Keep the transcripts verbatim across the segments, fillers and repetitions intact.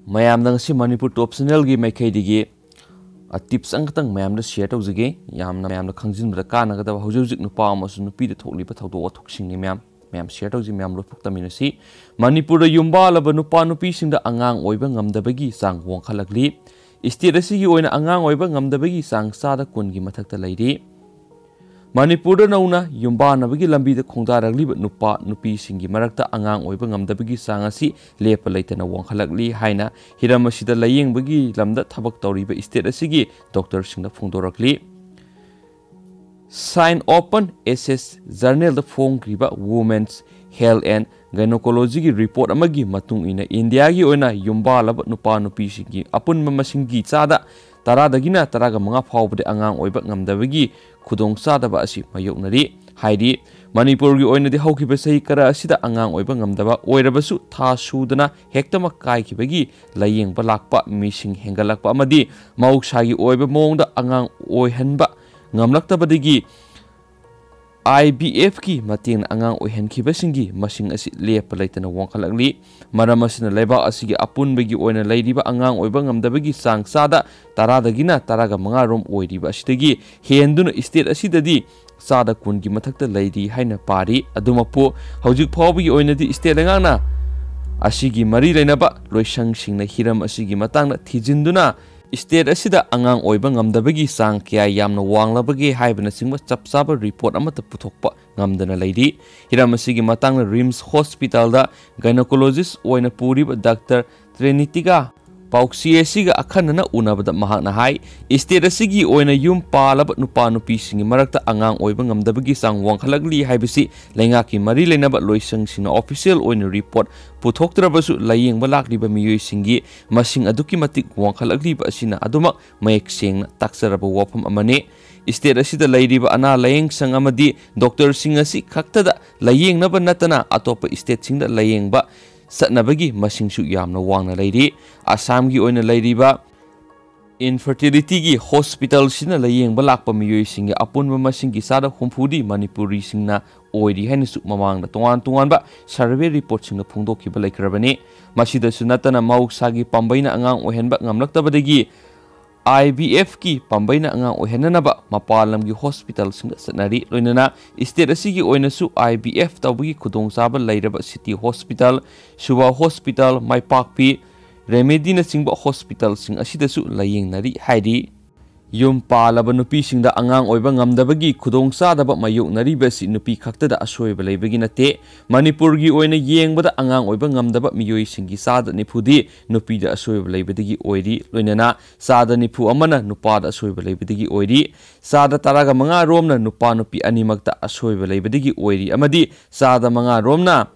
ꯃꯌꯥꯝꯗ ꯉꯁꯤ ꯃꯅꯤꯄꯨꯔ ꯇꯣꯞ ꯆꯦꯅꯦꯜꯒꯤ ꯃꯥꯏꯀꯩꯗꯒꯤ, ꯑ, ꯇꯤꯞꯁ ꯑꯃꯈꯛꯇꯪ ꯃꯌꯥꯝꯗ ꯁꯤꯌꯔ ꯇꯧꯖꯒꯦ꯫ ꯌꯥꯝꯅ ꯃꯌꯥꯝꯅ ꯈꯪꯖꯤꯟꯕꯗ ꯀꯥꯟꯅꯒꯗꯕ ꯍꯧꯖꯤꯛ ꯍꯧꯖꯤꯛ ꯅꯨꯄꯥ ꯑꯃꯁꯨꯡ ꯅꯨꯄꯤꯗ ꯊꯣꯛꯂꯤꯕ ꯊꯧꯗꯣꯛ ꯋꯥꯊꯣꯛꯁꯤꯡꯅꯤ ꯃꯌꯥꯝ꯫ ꯃꯌꯥꯝ ꯁꯤꯌꯔ ꯇꯧꯁꯤ, ꯃꯌꯥꯝ ꯂꯣꯏꯊꯣꯛꯇꯃꯤꯟꯅꯁꯤ꯫ ꯃꯅꯤꯄꯨꯔꯗ ꯌꯨꯝ ꯄꯥꯜꯂꯕ ꯅꯨꯄꯥ ꯅꯨꯄꯤꯁꯤꯡꯗ ꯑꯉꯥꯡ ꯑꯣꯏꯕ ꯉꯝꯗꯕꯒꯤ ꯆꯥꯡ ꯋꯥꯡꯈꯠꯂꯛꯂꯤ꯫ ꯁ꯭ꯇꯦꯠ ꯑꯁꯤꯒꯤ ꯑꯣꯏꯅ ꯑꯉꯥꯡ ꯑꯣꯏꯕ ꯉꯝꯗꯕꯒꯤ ꯆꯥꯡ ꯆꯥꯗ ꯀꯨꯟꯒꯤ ꯃꯊꯛꯇ ꯂꯩꯔꯤ꯫ ꯃꯅꯤꯄꯨꯔꯗ ꯅꯧꯅ ꯌꯨꯝꯕꯥꯟꯅꯕꯒꯤ ꯂꯝꯕꯤꯗ ꯈꯣꯡꯗꯥꯔꯛꯂꯤꯕ ꯅꯨꯄꯥ ꯅꯨꯄꯤꯁꯤꯡꯒꯤ ꯃꯔꯛꯇ ꯑꯉꯥꯡ ꯑꯣꯏꯕ ꯉꯝꯗꯕꯒꯤ ꯆꯥꯡ ꯑꯁꯤ ꯂꯦꯞꯄ ꯂꯩꯇꯅ ꯋꯥꯡꯈꯠꯂꯛꯂꯤ ꯍꯥꯏꯅ ꯍꯤꯔꯝ ꯑꯁꯤꯗ ꯂꯥꯌꯦꯡꯕꯒꯤ ꯂꯝꯗ ꯊꯕꯛ ꯇꯧꯔꯤꯕ ꯁ꯭ꯇꯦꯠ ꯑꯁꯤꯒꯤ ꯗꯣꯛꯇꯔꯁꯤꯡꯅ ꯐꯣꯡꯗꯣꯔꯛꯂꯤ꯫ ꯁꯥꯏꯟ ꯑꯣꯄꯟ ꯑꯦꯁꯦꯁ ꯖꯔꯅꯦꯜꯗ ꯐꯣꯡꯈ꯭ꯔꯤꯕ Women's Health and Gynecologyꯒꯤ ꯔꯤꯄꯣꯔꯠ ꯑꯃꯒꯤ ꯃꯇꯨꯡ ꯏꯟꯅ, ꯏꯟꯗꯤꯌꯥꯒꯤ ꯑꯣꯏꯅ ꯌꯨꯝꯕꯥꯜꯂꯕ ꯅꯨꯄꯥ ꯅꯨꯄꯤꯁꯤꯡꯒꯤ ꯑꯄꯨꯟꯕ ꯃꯁꯤꯡꯒꯤ ꯆꯥꯗ ꯇꯔꯥꯗꯒꯤꯅ ꯇꯔꯥꯒ ꯃꯉꯥ ꯐꯥꯎꯕꯗꯤ ꯑꯉꯥꯡ ꯑꯣꯏꯕ ꯉꯝꯗꯕꯒꯤ ꯈꯨꯗꯣꯡꯆꯥꯗꯕ ꯑꯁꯤ ꯃꯥꯌꯣꯛꯅꯔꯤ꯫ ꯍꯥꯏꯗꯤ, ꯃꯅꯤꯄꯨꯔꯒꯤ ꯑꯣꯏꯅꯗꯤ ꯍꯧꯈꯤꯕ ꯆꯍꯤ ꯈꯔ ꯑꯁꯤꯗ ꯑꯉꯥꯡ ꯑꯣꯏꯕ ꯉꯝꯗꯕ ꯑꯣꯏꯔꯕꯁꯨ ꯊꯥ ꯁꯨꯗꯅ ꯍꯦꯛꯇꯃꯛ ꯀꯥꯏꯈꯤꯕꯒꯤ ꯂꯥꯌꯦꯡꯕ ꯂꯥꯛꯄ ꯃꯤꯁꯤꯡ ꯍꯦꯟꯒꯠꯂꯛꯄ ꯑꯃꯗꯤ ꯃꯍꯧꯁꯥꯒꯤ ꯑꯣꯏꯕ ꯃꯑꯣꯡꯗ ꯑꯉꯥꯡ ꯑꯣꯏꯍꯟꯕ ꯉꯝꯂꯛꯇꯕꯗꯒꯤ IVFꯀꯤ ꯃꯇꯦꯡꯅ ꯑꯉꯥꯡ ꯑꯣꯏꯍꯟꯈꯤꯕꯁꯤꯡꯒꯤ ꯃꯁꯤꯡ ꯑꯁꯤ ꯂꯦꯞꯄ ꯂꯩꯇꯅ ꯋꯥꯡꯈꯠꯂꯛꯂꯤ꯫ ꯃꯔꯝ ꯑꯁꯤꯅ ꯂꯩꯕꯥꯛ ꯑꯁꯤꯒꯤ ꯑꯄꯨꯟꯕꯒꯤ ꯑꯣꯏꯅ ꯂꯩꯔꯤꯕ ꯑꯉꯥꯡ ꯑꯣꯏꯕ ꯉꯝꯗꯕꯒꯤ ꯆꯥꯡ ꯆꯥꯗ ꯇꯔꯥꯗꯒꯤꯅ ꯇꯔꯥꯒ ꯃꯉꯥ ꯔꯣꯝ ꯑꯣꯏꯔꯤꯕ ꯑꯁꯤꯗꯒꯤ ꯍꯦꯟꯗꯨꯅ ꯁ꯭ꯇꯦꯠ ꯑꯁꯤꯗꯗꯤ ꯆꯥꯗ ꯀꯨꯟꯒꯤ ꯃꯊꯛꯇ ꯂꯩꯔꯤ ꯍꯥꯏꯅ ꯄꯥꯔꯤ꯫ ꯑꯗꯨꯃꯛꯄꯨ, ꯍꯧꯖꯤꯛ ꯐꯥꯎꯕꯒꯤ ꯑꯣꯏꯅꯗꯤ ꯁ꯭ꯇꯦꯠ ꯂꯩꯉꯥꯛꯅ ꯑꯁꯤꯒꯤ ꯃꯔꯤ ꯂꯩꯅꯕ ꯂꯣꯏꯁꯪꯁꯤꯡꯅ ꯍꯤꯔꯝ ꯑꯁꯤꯒꯤ ꯃꯇꯥꯡꯗ ꯊꯤꯖꯤꯟꯗꯨꯅ ꯁ꯭ꯇꯦꯠ ꯑꯁꯤꯗ ꯑꯉꯥꯡ ꯑꯣꯏꯕ ꯉꯝꯗꯕꯒꯤ ꯆꯥꯡ ꯀꯌꯥ ꯌꯥꯝꯅ ꯋꯥꯡꯂꯕꯒꯦ ꯍꯥꯏꯕꯅꯆꯤꯡꯕ ꯆꯞ ꯆꯥꯕ ꯔꯤꯄꯣꯔꯠ ꯑꯃꯠꯇ ꯄꯨꯊꯣꯛꯄ ꯉꯝꯗꯅ ꯂꯩꯔꯤ꯫ ꯍꯤꯔꯝ ꯑꯁꯤꯒꯤ ꯃꯇꯥꯡꯗ ꯔꯤꯝꯁ ꯍꯣꯁꯄꯤꯇꯥꯜꯗ ꯒꯥꯏꯅꯣꯀꯣꯂꯣꯖꯤꯁ ꯑꯣꯏꯅ ꯄꯨꯔꯤꯕ ꯗꯥꯛꯇꯔ ꯇ꯭ꯔꯦꯅꯤꯇꯤꯒꯥ ꯄꯥꯎꯁꯤ ꯑꯁꯤꯒ ꯑꯈꯟꯅꯅ ꯎꯅꯕꯗ ꯃꯍꯥꯛꯅ ꯍꯥꯏ, ꯁ꯭ꯇꯦꯠ ꯑꯁꯤꯒꯤ ꯑꯣꯏꯅ ꯌꯨꯝ ꯄꯥꯜꯂꯕ ꯅꯨꯄꯥ ꯅꯨꯄꯤꯁꯤꯡꯒꯤ ꯃꯔꯛꯇ ꯑꯉꯥꯡ ꯑꯣꯏꯕ ꯉꯝꯗꯕꯒꯤ ꯆꯥꯡ ꯋꯥꯡꯈꯠꯂꯛꯂꯤ ꯍꯥꯏꯕꯁꯤ ꯂꯩꯉꯥꯛꯀꯤ ꯃꯔꯤ ꯂꯩꯅꯕ ꯂꯣꯏꯁꯪꯁꯤꯡꯅ ꯑꯣꯐꯤꯁꯤꯌꯦꯜ ꯑꯣꯏꯅ ꯔꯤꯄꯣꯔꯠ ꯄꯨꯊꯣꯛꯇ꯭ꯔꯕꯁꯨ ꯂꯥꯌꯦꯡꯕ ꯂꯥꯛꯂꯤꯕ ꯃꯤꯑꯣꯏꯁꯤꯡꯒꯤ ꯃꯁꯤꯡ ꯑꯗꯨꯛꯀꯤ ꯃꯇꯤꯛ ꯋꯥꯡꯈꯠꯂꯛꯂꯤꯕ ꯑꯁꯤꯅ ꯑꯗꯨꯃꯛ ꯃꯌꯦꯛ ꯁꯦꯡꯅ ꯇꯥꯛꯆꯔꯕ ꯋꯥꯐꯝ ꯑꯃꯅꯤ꯫ ꯁ꯭ꯇꯦꯠ ꯑꯁꯤꯗ ꯂꯩꯔꯤꯕ ꯑꯅꯥ ꯂꯥꯌꯦꯡ ꯁꯪ ꯑꯃꯗꯤ ꯗꯣꯛꯇꯔꯁꯤꯡ ꯑꯁꯤ ꯈꯛꯇꯗ ꯂꯥꯌꯦꯡꯅꯕ ꯅꯠꯇꯅ ꯑꯇꯣꯞꯄ ꯁ꯭ꯇꯦꯠꯁꯤꯡꯗ ꯂꯥꯌꯦꯡꯕ ꯆꯠꯅꯕꯒꯤ ꯃꯁꯤꯡꯁꯨ ꯌꯥꯝꯅ ꯋꯥꯡꯅ ꯂꯩꯔꯤ꯫ ꯑꯁꯥꯝꯒꯤ ꯑꯣꯏꯅ ꯂꯩꯔꯤꯕ ꯏꯟꯐꯔꯇꯤꯂꯤꯇꯤꯒꯤ ꯍꯣꯁꯄꯤꯇꯥꯜꯁꯤꯅ ꯂꯥꯌꯦꯡꯕ ꯂꯥꯛꯄ ꯃꯤꯑꯣꯏꯁꯤꯡꯒꯤ ꯑꯄꯨꯟꯕ ꯃꯁꯤꯡꯒꯤ ꯆꯥꯗ ꯍꯨꯝꯐꯨꯗꯤ ꯃꯅꯤꯄꯨꯔꯤꯁꯤꯡꯅ ꯑꯣꯏꯔꯤ ꯍꯥꯏꯅꯁꯨ ꯃꯃꯥꯡꯗ ꯇꯣꯉꯥꯟ ꯇꯣꯉꯥꯟꯕ ꯁꯔꯚꯦ ꯔꯤꯄꯣꯔꯠꯁꯤꯡꯗ ꯐꯣꯡꯗꯣꯛꯈꯤꯕ ꯂꯩꯈ꯭ꯔꯕꯅꯤ꯫ ꯃꯁꯤꯗꯁꯨ ꯅꯠꯇꯅ ꯃꯍꯧꯁꯥꯒꯤ ꯄꯥꯝꯕꯩꯅ ꯑꯉꯥꯡ ꯑꯣꯏꯍꯟꯕ ꯉꯝꯂꯛꯇꯕꯗꯒꯤ IVF ꯀꯤ ꯄꯥꯝꯕꯩꯅ ꯑꯉꯥꯡ ꯑꯣꯏꯍꯟꯅꯅꯕ ꯃꯄꯥꯟ ꯂꯝꯒꯤ ꯍꯣꯁꯄꯤꯇꯥꯜꯁꯤꯡꯗ ꯆꯠꯅꯔꯤ꯫ ꯂꯣꯏꯅꯅ ꯏꯁꯇꯦꯠ ꯑꯁꯤꯒꯤ ꯑꯣꯏꯅꯁꯨ IVF ꯇꯧꯕꯒꯤ ꯈꯨꯗꯣꯡꯆꯥꯕ ꯂꯩꯔꯕ ꯁꯤꯇꯤ ꯍꯣꯁꯄꯤꯇꯥꯜ, ꯁꯨꯕꯥ ꯍꯣꯁꯄꯤꯇꯥꯜ, ꯃꯥꯏꯄꯥꯛꯄꯤ, ꯔꯦꯃꯦꯗꯤꯅꯆꯤꯡꯕ ꯍꯣꯁꯄꯤꯇꯥꯜꯁꯤꯡ ꯑꯁꯤꯗꯁꯨ ꯂꯥꯌꯦꯡꯅꯔꯤ ꯍꯥꯏꯔꯤ꯫ ꯌꯨꯝ ꯄꯥꯜꯂꯕ ꯅꯨꯄꯤꯁꯤꯡꯗ ꯑꯉꯥꯡ ꯑꯣꯏꯕ ꯉꯝꯗꯕꯒꯤ ꯈꯨꯗꯣꯡꯆꯥꯗꯕ ꯃꯥꯌꯣꯛꯅꯔꯤꯕ ꯑꯁꯤ ꯅꯨꯄꯤ ꯈꯛꯇꯗ ꯑꯁꯣꯏꯕ ꯂꯩꯕꯒꯤ ꯅꯠꯇꯦ꯫ ꯃꯅꯤꯄꯨꯔꯒꯤ ꯑꯣꯏꯅ ꯌꯦꯡꯕꯗ ꯑꯉꯥꯡ ꯑꯣꯏꯕ ꯉꯝꯗꯕ ꯃꯤꯑꯣꯏꯁꯤꯡꯒꯤ ꯆꯥꯗ ꯅꯤꯐꯨꯗꯤ ꯅꯨꯄꯤꯗ ꯑꯁꯣꯏꯕ ꯂꯩꯕꯗꯒꯤ ꯑꯣꯏꯔꯤ꯫ ꯂꯣꯏꯅꯅ ꯆꯥꯗ ꯅꯤꯐꯨ ꯑꯃꯅ ꯅꯨꯄꯥꯗ ꯑꯁꯣꯏꯕ ꯂꯩꯕꯗꯒꯤ ꯑꯣꯏꯔꯤ꯫ ꯆꯥꯗ ꯇꯔꯥꯒ ꯃꯉꯥ ꯔꯣꯝꯅ ꯅꯨꯄꯥ ꯅꯨꯄꯤ ꯑꯅꯤꯃꯛꯇ ꯑꯁꯣꯏꯕ ꯂꯩꯕꯗꯒꯤ ꯑꯣꯏꯔꯤ ꯑꯃꯗꯤ ꯆꯥꯗ ꯃꯉꯥ ꯔꯣꯝꯅ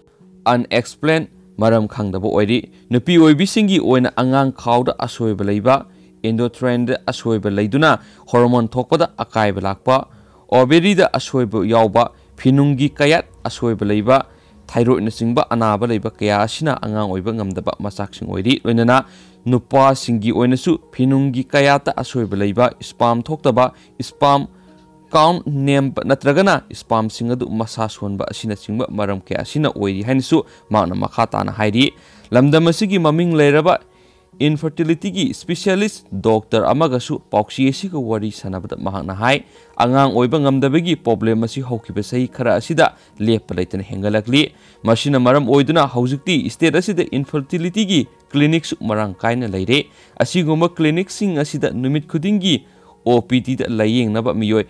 unexplained, ꯃꯔꯝ ꯈꯪꯗꯕ ꯑꯣꯏꯔꯤ꯫ ꯅꯨꯄꯤ ꯑꯣꯏꯕꯤꯁꯤꯡꯒꯤ ꯑꯣꯏꯅ ꯑꯉꯥꯡ ꯈꯥꯎꯗ ꯑꯁꯣꯏꯕ ꯂꯩꯕ, endotheliumꯗ ꯑꯁꯣꯏꯕ ꯂꯩꯗꯨꯅ ꯍꯣꯔꯃꯣꯟ ꯊꯣꯛꯄꯗ ꯑꯀꯥꯏꯕ ꯂꯥꯛꯄ, ꯑꯣꯕꯦꯔꯤꯗ ꯑꯁꯣꯏꯕ ꯌꯥꯎꯕ, ꯐꯤꯅꯨꯡꯒꯤ ꯀꯌꯥꯠ ꯑꯁꯣꯏꯕ ꯂꯩꯕ, ꯊꯥꯏꯔꯣꯏꯗꯅꯆꯤꯡꯕ ꯑꯅꯥꯕ ꯂꯩꯕ ꯀꯌꯥ ꯑꯁꯤꯅ ꯑꯉꯥꯡ ꯑꯣꯏꯕ ꯉꯝꯗꯕ ꯃꯆꯥꯛꯁꯤꯡ ꯑꯣꯏꯔꯤ꯫ ꯂꯣꯏꯅꯅ ꯅꯨꯄꯥꯁꯤꯡꯒꯤ ꯑꯣꯏꯅꯁꯨ ꯐꯤꯅꯨꯡꯒꯤ ꯀꯌꯥꯠꯇ ꯑꯁꯣꯏꯕ ꯂꯩꯕ, sperm ꯊꯣꯛꯇꯕ, sperm count ꯅꯦꯝꯕ ꯅꯠꯇ꯭ꯔꯒꯅ spermꯁꯤꯡ ꯑꯗꯨ ꯃꯁꯥ ꯁꯣꯟꯕ ꯑꯁꯤꯅꯆꯤꯡꯕ ꯃꯔꯝ ꯀꯌꯥ ꯑꯁꯤꯅ ꯑꯣꯏꯔꯤ ꯍꯥꯏꯅꯁꯨ ꯃꯍꯥꯛꯅ ꯃꯈꯥ ꯇꯥꯅ ꯍꯥꯏꯔꯤ꯫ ꯂꯝꯗꯝ ꯑꯁꯤꯒꯤ ꯃꯃꯤꯡ ꯂꯩꯔꯕ infertilityꯒꯤ specialist doctor ꯑꯃꯒꯁꯨ ꯄꯥꯎꯆꯦ ꯑꯁꯤꯒ ꯋꯥꯔꯤ ꯁꯥꯟꯅꯕꯗ ꯃꯍꯥꯛꯅ ꯍꯥꯏ, ꯑꯉꯥꯡ ꯑꯣꯏꯕ ꯉꯝꯗꯕꯒꯤ problem ꯑꯁꯤ ꯍꯧꯈꯤꯕ ꯆꯍꯤ ꯈꯔ ꯑꯁꯤꯗ ꯂꯦꯞꯄ ꯂꯩꯇꯅ ꯍꯦꯟꯒꯠꯂꯛꯂꯤ꯫ ꯃꯁꯤꯅ ꯃꯔꯝ ꯑꯣꯏꯗꯨꯅ ꯍꯧꯖꯤꯛꯇꯤ state ꯑꯁꯤꯗ infertilityꯒꯤ clinicꯁꯨ ꯃꯔꯥꯡ ꯀꯥꯏꯅ ꯂꯩꯔꯦ꯫ ꯑꯁꯤꯒꯨꯝꯕ clinicꯁꯤꯡ ꯑꯁꯤꯗ ꯅꯨꯃꯤꯠ ꯈꯨꯗꯤꯡꯒꯤ OPDꯗ ꯂꯥꯌꯦꯡꯅꯕ ꯃꯤꯑꯣꯏ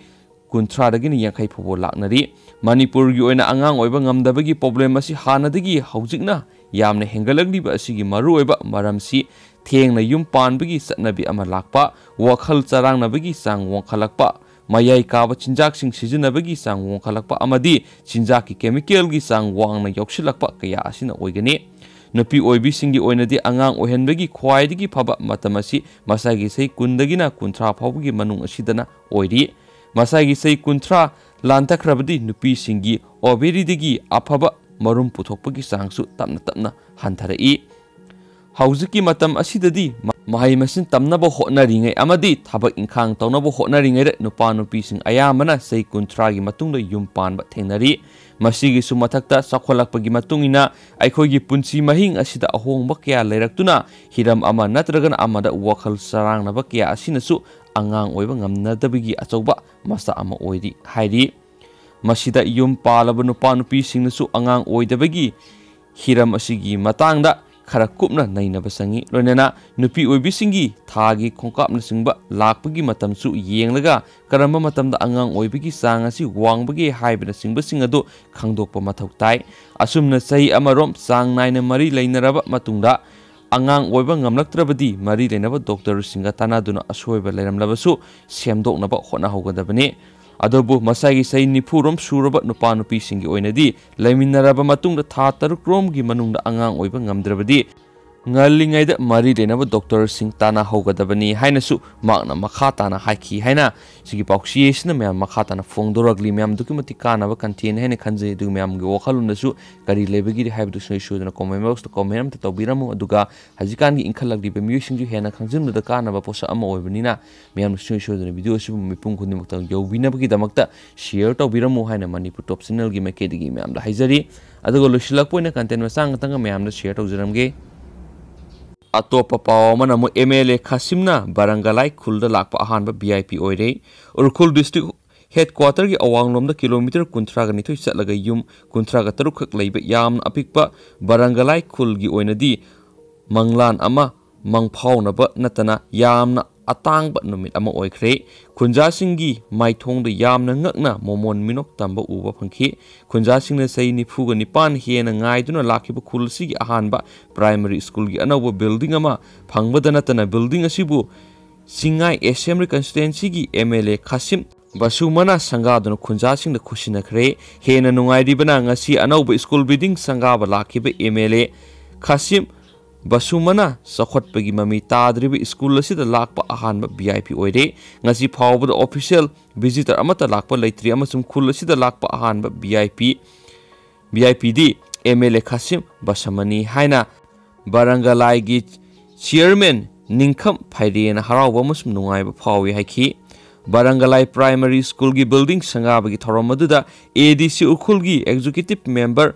ꯀꯨꯟꯊ꯭ꯔꯥꯗꯒꯤꯅ ꯌꯥꯡꯈꯩ ꯐꯥꯎꯕ ꯂꯥꯛꯅꯔꯤ꯫ ꯃꯅꯤꯄꯨꯔꯒꯤ ꯑꯣꯏꯅ ꯑꯉꯥꯡ ꯑꯣꯏꯕ ꯉꯝꯗꯕꯒꯤ problem ꯑꯁꯤ ꯍꯥꯟꯅꯗꯒꯤ ꯍꯧꯖꯤꯛꯅ ꯌꯥꯝꯅ ꯍꯦꯟꯒꯠꯂꯛꯂꯤꯕ ꯑꯁꯤꯒꯤ ꯃꯔꯨꯑꯣꯏꯕ ꯃꯔꯝꯁꯤ ꯊꯦꯡꯅ ꯌꯨꯝ ꯄꯥꯟꯕꯒꯤ ꯆꯠꯅꯕꯤ ꯑꯃ ꯂꯥꯛꯄ, ꯋꯥꯈꯜ ꯆꯔꯥꯡꯅꯕꯒꯤ ꯆꯥꯡ ꯋꯥꯡꯈꯠꯂꯛꯄ, ꯃꯌꯥꯏ ꯀꯥꯕ ꯆꯤꯟꯖꯥꯛꯁꯤꯡ ꯁꯤꯖꯤꯟꯅꯕꯒꯤ ꯆꯥꯡ ꯋꯥꯡꯈꯠꯂꯛꯄ ꯑꯃꯗꯤ ꯆꯤꯟꯖꯥꯛꯀꯤ chemicalꯒꯤ ꯆꯥꯡ ꯋꯥꯡꯅ ꯌꯥꯎꯁꯤꯜꯂꯛꯄ ꯀꯌꯥ ꯑꯁꯤꯅ ꯑꯣꯏꯒꯅꯤ꯫ ꯅꯨꯄꯤ ꯑꯣꯏꯕꯤꯁꯤꯡꯒꯤ ꯑꯣꯏꯅꯗꯤ ꯑꯉꯥꯡ ꯑꯣꯏꯍꯟꯕꯒꯤ ꯈ꯭ꯋꯥꯏꯗꯒꯤ ꯐꯕ ꯃꯇꯝ ꯑꯁꯤ ꯃꯁꯥꯒꯤ ꯆꯍꯤ ꯀꯨꯟꯗꯒꯤꯅ ꯀꯨꯟꯊ꯭ꯔꯥ ꯐꯥꯎꯕꯒꯤ ꯃꯅꯨꯡ ꯑꯁꯤꯗꯅ ꯑꯣꯏꯔꯤ꯫ ꯃꯁꯥꯒꯤ ꯆꯍꯤ ꯀꯨꯟꯊ꯭ꯔꯥ ꯂꯥꯟꯊꯈ꯭ꯔꯕꯗꯤ ꯅꯨꯄꯤꯁꯤꯡꯒꯤ ꯑꯣꯕꯦꯔꯤꯗꯒꯤ ꯑꯐꯕ ꯃꯔꯨꯝ ꯄꯨꯊꯣꯛꯄꯒꯤ ꯆꯥꯡꯁꯨ ꯇꯞꯅ ꯇꯞꯅ ꯍꯟꯊꯔꯛꯏ꯫ ꯍꯧꯖꯤꯛꯀꯤ ꯃꯇꯝ ꯑꯁꯤꯗꯗꯤ ꯃꯍꯩ ꯃꯁꯤꯡ ꯇꯝꯅꯕ ꯍꯣꯠꯅꯔꯤꯉꯩ ꯑꯃꯗꯤ ꯊꯕꯛ ꯏꯪꯈꯥꯡ ꯇꯧꯅꯕ ꯍꯣꯠꯅꯔꯤꯉꯩꯗ ꯅꯨꯄꯥ ꯅꯨꯄꯤꯁꯤꯡ ꯑꯌꯥꯝꯕꯅ ꯆꯍꯤ ꯀꯨꯟꯊ꯭ꯔꯥꯒꯤ ꯃꯇꯨꯡꯗ ꯌꯨꯝ ꯄꯥꯟꯕ ꯊꯦꯡꯅꯔꯤ꯫ ꯃꯁꯤꯒꯤꯁꯨ ꯃꯊꯛꯇ, ꯆꯥꯎꯈꯠꯂꯛꯄꯒꯤ ꯃꯇꯨꯡ ꯏꯟꯅ ꯑꯩꯈꯣꯏꯒꯤ ꯄꯨꯟꯁꯤ ꯃꯍꯤꯡ ꯑꯁꯤꯗ ꯑꯍꯣꯡꯕ ꯀꯌꯥ ꯂꯩꯔꯛꯇꯨꯅ, ꯍꯤꯔꯝ ꯑꯃ ꯅꯠꯇ꯭ꯔꯒꯅ ꯑꯃꯗ ꯋꯥꯈꯜ ꯆꯔꯥꯡꯅꯕ ꯀꯌꯥ ꯑꯁꯤꯅꯁꯨ ꯑꯉꯥꯡ ꯑꯣꯏꯕ ꯉꯝꯅꯗꯕꯒꯤ ꯑꯆꯧꯕ ꯃꯆꯥꯛ ꯑꯃ ꯑꯣꯏꯔꯤ ꯍꯥꯏꯔꯤ꯫ ꯃꯁꯤꯗ ꯌꯨꯝ ꯄꯥꯜꯂꯕ ꯅꯨꯄꯥ ꯅꯨꯄꯤꯁꯤꯡꯅꯁꯨ ꯑꯉꯥꯡ ꯑꯣꯏꯗꯕꯒꯤ ꯍꯤꯔꯝ ꯑꯁꯤꯒꯤ ꯃꯇꯥꯡꯗ ꯈꯔ ꯀꯨꯞꯅ ꯅꯩꯅꯕ ꯆꯪꯏ꯫ ꯂꯣꯏꯅꯅ ꯅꯨꯄꯤ ꯑꯣꯏꯕꯤꯁꯤꯡꯒꯤ ꯊꯥꯒꯤ ꯈꯣꯡꯀꯥꯞꯅꯆꯤꯡꯕ ꯂꯥꯛꯄꯒꯤ ꯃꯇꯝꯁꯨ ꯌꯦꯡꯂꯒ, ꯀꯔꯝꯕ ꯃꯇꯝꯗ ꯑꯉꯥꯡ ꯑꯣꯏꯕꯒꯤ ꯆꯥꯡ ꯑꯁꯤ ꯋꯥꯡꯕꯒꯦ ꯍꯥꯏꯕꯅꯆꯤꯡꯕꯁꯤꯡ ꯑꯗꯨ ꯈꯪꯗꯣꯛꯄ ꯃꯊꯧ ꯇꯥꯏ꯫ ꯑꯁꯨꯝꯅ ꯆꯍꯤ ꯑꯃꯔꯣꯝ ꯆꯥꯡ ꯅꯥꯏꯅ ꯃꯔꯤ ꯂꯩꯅꯔꯕ ꯃꯇꯨꯡꯗ, ꯑꯉꯥꯡ ꯑꯣꯏꯕ ꯉꯝꯂꯛꯇ꯭ꯔꯕꯗꯤ, ꯃꯔꯤ ꯂꯩꯅꯕ ꯗꯣꯛꯇꯔꯁꯤꯡꯒ ꯇꯥꯟꯅꯗꯨꯅ ꯑꯁꯣꯏꯕ ꯂꯩꯔꯝꯂꯕꯁꯨ ꯁꯦꯝꯗꯣꯛꯅꯕ ꯍꯣꯠꯅꯍꯧꯒꯗꯕꯅꯤ꯫ ꯑꯗꯨꯕꯨ ꯃꯁꯥꯒꯤ ꯆꯍꯤ ꯅꯤꯐꯨ ꯔꯣꯝ ꯁꯨꯔꯕ ꯅꯨꯄꯥ ꯅꯨꯄꯤꯁꯤꯡꯒꯤ ꯑꯣꯏꯅꯗꯤ, ꯂꯩꯃꯤꯟꯅꯔꯕ ꯃꯇꯨꯡꯗ ꯊꯥ ꯇꯔꯨꯛ ꯔꯣꯝꯒꯤ ꯃꯅꯨꯡꯗ ꯑꯉꯥꯡ ꯑꯣꯏꯕ ꯉꯝꯗ꯭ꯔꯕꯗꯤ, ꯉꯜꯂꯤꯉꯩꯗ ꯃꯔꯤ ꯂꯩꯅꯕ ꯗꯣꯛꯇꯔꯁꯤꯡ ꯇꯥꯟꯅꯍꯧꯒꯗꯕꯅꯤ ꯍꯥꯏꯅꯁꯨ ꯃꯍꯥꯛꯅ ꯃꯈꯥ ꯇꯥꯅ ꯍꯥꯏꯈꯤ ꯍꯥꯏꯅ ꯁꯤꯒꯤ ꯄꯥꯎꯆꯦ ꯑꯁꯤꯅ ꯃꯌꯥꯝ ꯃꯈꯥ ꯇꯥꯅ ꯐꯣꯡꯗꯣꯔꯛꯂꯤ꯫ ꯃꯌꯥꯝ ꯑꯗꯨꯛꯀꯤ ꯃꯇꯤꯛ ꯀꯥꯟꯅꯕ content ꯍꯥꯏꯅ ꯈꯟꯖꯩ꯫ ꯑꯗꯨꯒ ꯃꯌꯥꯝꯒꯤ ꯋꯥꯈꯜꯂꯣꯟꯗꯁꯨ ꯀꯔꯤ ꯂꯩꯕꯒꯦ ꯍꯥꯏꯕꯗꯨ ꯁꯨꯡꯁꯣꯏ ꯁꯣꯏꯗꯅ comment box ꯇ comment ꯑꯃꯇ ꯇꯧꯕꯤꯔꯝꯃꯨ꯫ ꯑꯗꯨꯒ ꯍꯧꯖꯤꯛꯀꯥꯟꯒꯤ ꯏꯟꯈꯠꯂꯛꯂꯤꯕ ꯃꯤꯑꯣꯏꯁꯤꯡꯁꯨ ꯍꯦꯟꯅ ꯈꯪꯖꯤꯟꯕꯗ ꯀꯥꯟꯅꯕ ꯄꯣꯠꯁꯛ ꯑꯃ ꯑꯣꯏꯕꯅꯤꯅ, ꯃꯌꯥꯝꯅ ꯁꯨꯡꯁꯣꯏ ꯁꯣꯏꯗꯅ video ꯑꯁꯤꯕꯨ ꯃꯤꯄꯨꯝ ꯈꯨꯗꯤꯡꯃꯛꯇ ꯌꯧꯕꯤꯅꯕꯒꯤꯗꯃꯛꯇ share ꯇꯧꯕꯤꯔꯝꯃꯨ ꯍꯥꯏꯅ ꯃꯅꯤꯄꯨꯔ Top Channel ꯒꯤ ꯃꯥꯏꯀꯩꯗꯒꯤ ꯃꯌꯥꯝꯗ ꯍꯥꯏꯖꯔꯤ꯫ ꯑꯗꯨꯒ ꯂꯣꯏꯁꯤꯜꯂꯛꯄ ꯑꯣꯏꯅ content ꯃꯆꯥ ꯉꯥꯛꯇꯪꯒ ꯃꯌꯥꯝꯗ share ꯇꯧꯖꯔꯝꯒꯦ꯫ ꯑꯇꯣꯞꯄ ꯄꯥꯎ ꯑꯃꯅ ꯑꯃꯨꯛ M L A ꯈꯥꯁꯤꯝꯅ ꯕꯔꯪꯒꯂꯥꯏ ꯈꯨꯜꯗ ꯂꯥꯛꯄ ꯑꯍꯥꯟꯕ V I P ꯑꯣꯏꯔꯦ꯫ ꯎꯈ꯭ꯔꯨꯜ district headquarter ꯒꯤ ꯑꯋꯥꯡꯂꯣꯝꯗ kilometre ꯀꯨꯟꯊ꯭ꯔꯥꯒ ꯅꯤꯊꯣꯏ ꯆꯠꯂꯒ ꯌꯨꯝ ꯀꯨꯟꯊ꯭ꯔꯥꯒ ꯇꯔꯨꯛ ꯈꯛ ꯂꯩꯕ ꯌꯥꯝꯅ ꯑꯄꯤꯛꯄ ꯕꯔꯪꯒꯂꯥꯏ ꯈꯨꯜꯒꯤ ꯑꯣꯏꯅꯗꯤ ꯃꯪꯂꯥꯟ ꯑꯃ ꯃꯪꯐꯥꯎꯅꯕ ꯅꯠꯇꯅ ꯌꯥꯝꯅ ꯑꯇꯥꯡꯕ ꯅꯨꯃꯤꯠ ꯑꯃ ꯑꯣꯏꯈ꯭ꯔꯦ꯫ ꯈꯨꯟꯖꯥꯁꯤꯡꯒꯤ ꯃꯥꯏꯊꯣꯡꯗ ꯌꯥꯝꯅ ꯉꯛꯅ ꯃꯣꯃꯣꯟ ꯃꯤꯅꯣꯛ ꯇꯝꯕ ꯎꯕ ꯐꯪꯈꯤ꯫ ꯈꯨꯟꯖꯥꯁꯤꯡꯅ ꯆꯍꯤ ꯅꯤꯐꯨꯒ ꯅꯤꯄꯥꯟ ꯍꯦꯟꯅ ꯉꯥꯏꯗꯨꯅ ꯂꯥꯛꯈꯤꯕ ꯈꯨꯜ ꯑꯁꯤꯒꯤ ꯑꯍꯥꯟꯕ primary school ꯒꯤ ꯑꯅꯧꯕ building ꯑꯃ ꯐꯪꯕꯗ ꯅꯠꯇꯅ, building ꯑꯁꯤꯕꯨ ꯆꯤꯡꯉꯥꯏ Assembly Constituency ꯒꯤ M L A ꯈꯥꯁꯤꯝ ꯕꯁꯨꯃꯅ ꯁꯪꯒꯥꯗꯨꯅ ꯈꯨꯟꯖꯥꯁꯤꯡꯗ ꯈꯨꯠꯁꯤꯟꯅꯈ꯭ꯔꯦ꯫ ꯍꯦꯟꯅ ꯅꯨꯡꯉꯥꯏꯔꯤꯕꯅ, ꯉꯁꯤ ꯑꯅꯧꯕ school building ꯁꯪꯒꯥꯕ ꯂꯥꯛꯈꯤꯕ M L A ꯈꯥꯁꯤꯝ ꯕꯁꯨꯃꯅ ꯆꯥꯎꯈꯠꯄꯒꯤ ꯃꯃꯤ ꯇꯥꯗ꯭ꯔꯤꯕ school ꯑꯁꯤꯗ ꯂꯥꯛꯄ ꯑꯍꯥꯟꯕ V I P ꯑꯣꯏꯔꯦ꯫ ꯉꯁꯤ ꯐꯥꯎꯕꯗ official visitor ꯑꯃꯠꯇ ꯂꯥꯛꯄ ꯂꯩꯇ꯭ꯔꯤ ꯑꯃꯁꯨꯡ ꯈꯨꯜ ꯑꯁꯤꯗ ꯂꯥꯛꯄ ꯑꯍꯥꯟꯕ V I P, V I P D M L A ꯈꯥꯁꯤꯝ ꯕꯁꯃꯅꯤ ꯍꯥꯏꯅ ꯕꯔꯪꯒꯂꯥꯏꯒꯤ chairman ꯅꯤꯡꯈꯝ ꯐꯩꯔꯦꯅ ꯍꯔꯥꯎꯕ ꯑꯃꯁꯨꯡ ꯅꯨꯡꯉꯥꯏꯕ ꯐꯥꯎꯏ ꯍꯥꯏꯈꯤ꯫ ꯕꯔꯪꯒꯂꯥꯏ ꯄ꯭ꯔꯥꯏꯃꯔꯤ ꯁ꯭ꯀꯨꯜꯒꯤ ꯕꯤꯜꯗꯤꯡ ꯁꯪꯒꯥꯕꯒꯤ ꯊꯧꯔꯝ ꯑꯗꯨꯗ ꯑꯦ ꯗꯤ ꯁꯤ ꯎꯈ꯭ꯔꯨꯜꯒꯤ ꯑꯦꯛꯖꯤꯀ꯭ꯌꯨꯇꯤꯚ ꯃꯦꯝꯕꯔ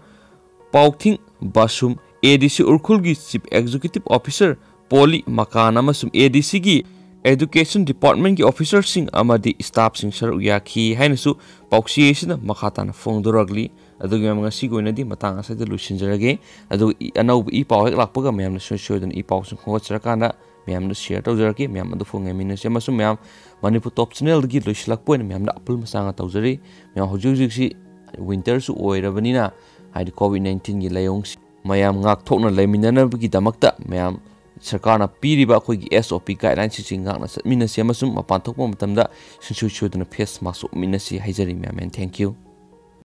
ꯄꯥꯎꯊꯤꯡ ꯕꯥꯁꯨꯝ, ꯑꯦ ꯗꯤ ꯁꯤ ꯎꯈ꯭ꯔꯨꯜꯒꯤ ꯆꯤꯐ ꯑꯦꯛꯖꯤꯀ꯭ꯌꯨꯇꯤꯚ ꯑꯣꯐꯤꯁꯥꯔ ꯄꯣꯂꯤ ꯃꯀꯥꯟ ꯑꯃꯁꯨꯡ ꯑꯦ ꯗꯤ ꯁꯤꯒꯤ ꯑꯦꯗꯨꯀꯦꯁꯟ ꯗꯤꯄꯥꯔꯠꯃꯦꯟꯒꯤ ꯑꯣꯐꯤꯁꯥꯔꯁꯤꯡ ꯑꯃꯗꯤ ꯁ꯭ꯇꯥꯐꯁꯤꯡ ꯁꯔꯨꯛ ꯌꯥꯈꯤ ꯍꯥꯏꯅꯁꯨ ꯄꯥꯎꯆꯦ ꯑꯁꯤꯅ ꯃꯈꯥ ꯇꯥꯅ ꯐꯣꯡꯗꯣꯔꯛꯂꯤ꯫ ꯑꯗꯨꯒ ꯃꯌꯥꯝ, ꯉꯁꯤꯒꯤ ꯑꯣꯏꯅꯗꯤ ꯃꯇꯥꯡ ꯑꯁꯤꯗ ꯂꯣꯏꯁꯤꯟꯖꯔꯒꯦ꯫ ꯑꯗꯨꯒ ꯏ-, ꯑꯅꯧꯕ ꯏ ꯄꯥꯎ ꯍꯦꯛ ꯂꯥꯛꯄꯒ ꯃꯌꯥꯝꯅ ꯁꯨꯡꯁꯣꯏ ꯁꯣꯏꯗꯅ ꯏ ꯄꯥꯎꯁꯤꯡ ꯈꯣꯝꯒꯠꯆꯔꯀꯥꯟꯗ ꯃꯌꯥꯝꯗ ꯁꯤꯌꯔ ꯇꯧꯖꯔꯛꯀꯦ꯫ ꯃꯌꯥꯝ ꯑꯗꯨ ꯐꯣꯡ ꯌꯦꯡꯃꯤꯟꯅꯁꯤ꯫ ꯑꯃꯁꯨꯡ ꯃꯌꯥꯝ, ꯃꯅꯤꯄꯨꯔ ꯇꯣꯞ ꯆꯦꯅꯦꯜꯗꯒꯤ ꯂꯣꯏꯁꯤꯜꯂꯛꯄ ꯑꯣꯏꯅ ꯃꯌꯥꯝꯗ ꯑꯄꯨꯜ ꯃꯆꯥ ꯇꯧꯖꯔꯤ꯫ ꯃꯌꯥꯝ, ꯍꯧꯖꯤꯛ ꯍꯧꯖꯤꯛꯁꯤ ꯋꯤꯟꯇꯔꯁꯨ ꯑꯣꯏꯔꯕꯅꯤꯅ, ꯍꯥꯏꯗꯤ ꯀꯣꯚꯤꯗ ꯅꯥꯏꯟꯇꯤꯟꯒꯤ ꯂꯥꯏꯑꯣꯡꯁꯤ ꯃꯌꯥꯝ ꯉꯥꯛꯊꯣꯛꯅ ꯂꯩꯃꯤꯟꯅꯅꯕꯒꯤꯗꯃꯛꯇ ꯃꯌꯥꯝ ꯁꯔꯀꯥꯔꯅ ꯄꯤꯔꯤꯕ ꯑꯩꯈꯣꯏꯒꯤ ꯑꯦꯁ ꯑꯣ ꯄꯤ ꯒꯥꯏꯗꯂꯥꯏꯟꯁꯤꯡꯁꯤ ꯉꯥꯛꯅ ꯆꯠꯃꯤꯟꯅꯁꯤ꯫ ꯑꯃꯁꯨꯡ ꯃꯄꯥꯟ ꯊꯣꯛꯄ ꯃꯇꯝꯗ ꯁꯨꯡꯁꯣꯏ ꯁꯣꯏꯗꯅ ꯐꯦꯁ ꯃꯥꯁꯛ ꯎꯞꯃꯤꯟꯅꯁꯤ ꯍꯥꯏꯖꯔꯤ ꯃꯌꯥꯝ꯫ And thank you꯫